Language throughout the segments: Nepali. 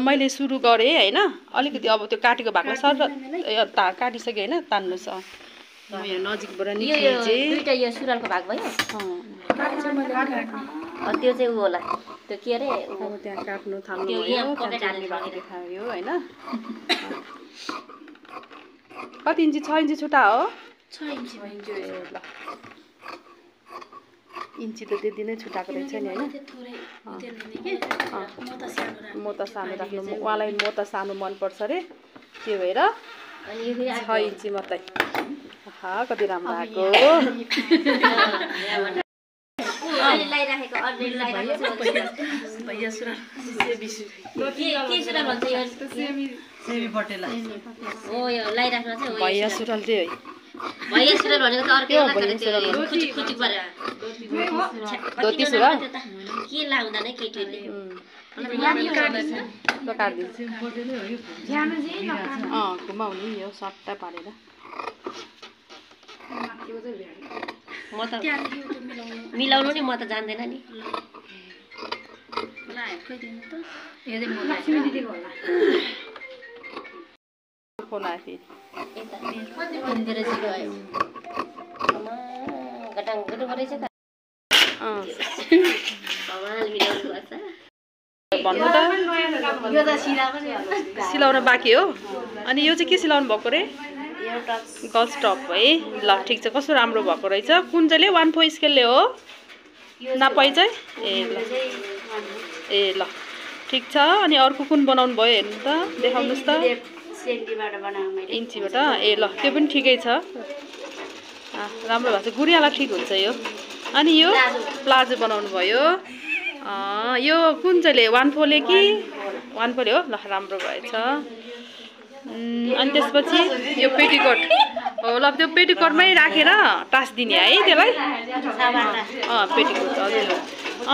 मैले सुरु गरेँ हैन अलिकति अब त्यो काटेको भागलाई सर काटिसके हैन तान्नुस् म यहाँ नजिकबाट नि खिचे दुईटा यो सुरुवालको भाग भयो त्यो चाहिँ उ होला त्यो के अरे अब त्यहाँ काट्नु थाल्नु भयो देखायो हैन कति इन्ची 6 इन्ची छुटा हो 6 इन्ची भयो ल इन्ची त त्यति नै छुटाएको रहेछ नि हैन म त सानो राख्नु उहाँलाई म त सानो मन पर्छ रे त्यो भएर अनि यो फेरि 6 इन्ची मात्रै हा कति राम्रो आको अहिले लाइराखेको अर्ले लाइराखेको भैया सुरा के सुरा भन्छ यो सेमी बटेला ओ यो लाइराख्न चाहिँ भैया सुरल चाहिँ है भैया सुरा भनेको त अर्कै होला तर त्यो खुचुक खुचुक गरेर धोती सुरा के लाउँदा नै केटीले घुमाउनु यो सट्टा पारेर म त मिलाउनु नि म त जान्दैन नि फोन आयो फेरि गटाङ गुटु गरेछ त भन्नु त सिलाउन बाँकी हो अनि यो चाहिँ के सिलाउनु भएको रे गर्ल्स टप है ल ठिक छ कस्तो राम्रो भएको रहेछ कुन चाहिँले 1/4 स्केलले हो नापाइ चाहिँ ए ल ठिक छ अनि अर्को कुन बनाउनु भयो हेर्नु त देखाउनुस् त इन्चीबाट ए ल त्यो पनि ठिकै छ राम्रो भएको छ गुडियालाई ठिक हुन्छ यो अनि यो प्लाजो बनाउनु भयो यो कुन चाहिँले 1/4 कि 1/4 हो ल राम्रो भएछ अनि त्यसपछि यो पेटीकोट हो ल त्यो पेटीकोटमै राखेर टाँसिदिने है त्यसलाई पेटीकोट हजुर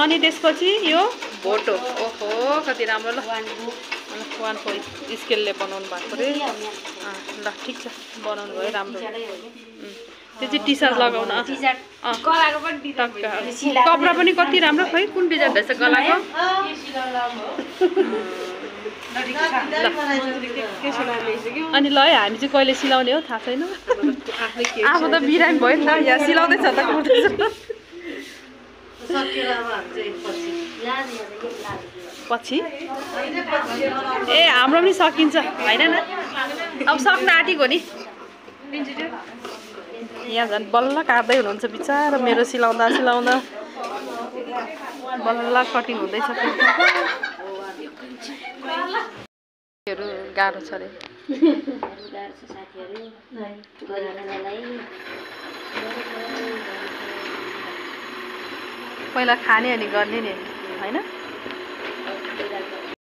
अनि त्यसपछि यो भोटो ओहो कति राम्रो ल 1/4 स्केलले बनाउनु भएको रे ल ठिक छ बनाउनु भयो राम्रो त्यो चाहिँ टी सर्ट लगाउन कपडा पनि कति राम्रो खै कुन डिजाइन रहेछ गलाको अनि ल है हामी चाहिँ कहिले सिलाउने हो थाहा छैन आफू त बिरामी भयो नि त यहाँ सिलाउँदैछ त पछि ए हाम्रो पनि सकिन्छ होइन न अब सक्न आँटेको नि यहाँ झन् बल्ल काट्दै हुनुहुन्छ बिचारा मेरो सिलाउँदा सिलाउँदा बल्ल कटिङ हुँदैछ गाह्रो छ अरे पहिला खाने अनि गर्ने नि होइन